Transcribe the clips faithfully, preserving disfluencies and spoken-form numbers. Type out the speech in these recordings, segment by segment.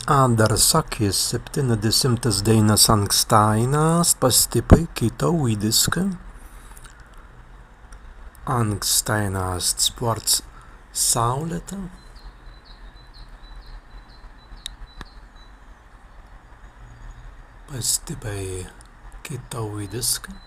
Adder sakkjas septinadesīmtas dēinas ankstāina ast pastippai kitawīdiska. Ankstāina ast spārts saulēta. Pastippai kitawīdiska.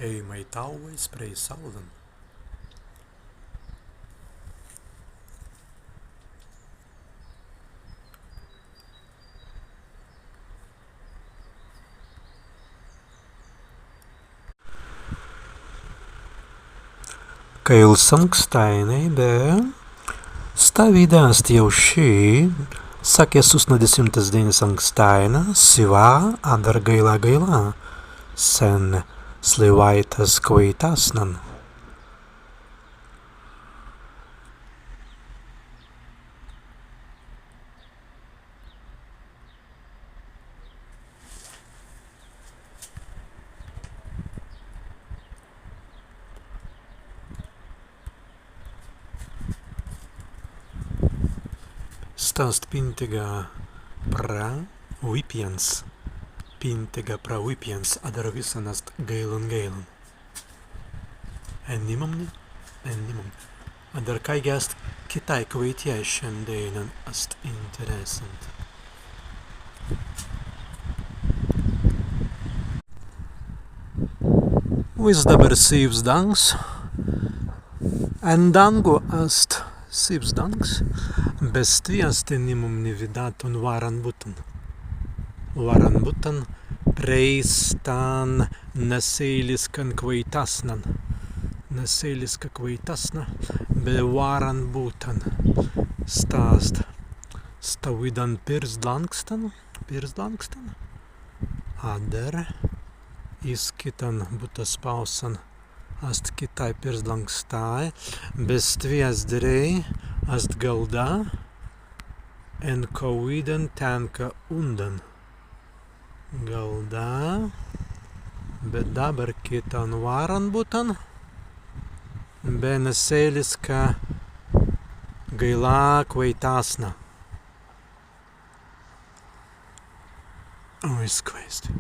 Ēimai tāwais prei saūlan. Kaīls ankstāinai be stawīda ast jāu šī, sakkjas septinadesīmtas dēinas ankstāina, siwā, adder gaīla, gaīla sen slīwaitas kwaitāsnan. Sta ast pintegā pra wipjans, pintegā pra wipjans, adder wissan ast gaīlan, gaīlan. En nimumni, en nimumni. Adder kāigi ast kitāi kwaitjai šandēinan, ast interessantan. Wis dabber sīws dāngs, en dāngu ast sīws dāngs, be stwi ast en nimumni widātun wāran buttan. Wāran buttan prei stan naseīliskan kwaitāsnan. Naseīliska kwaitāsna be wāran buttan. Sta ast stawīdan pirzdlānkstan, pirzdlānkstan. Adder iz kittan buttas pāusan ast kitāi pirzdlānkstai, be stwi ast dirēi, ast galdā, en kawīdan tenka undan. Galdā, be dabber kittan wāran buttan, be naseīliska gaīla kwaitāsna. Wis kwēi ast.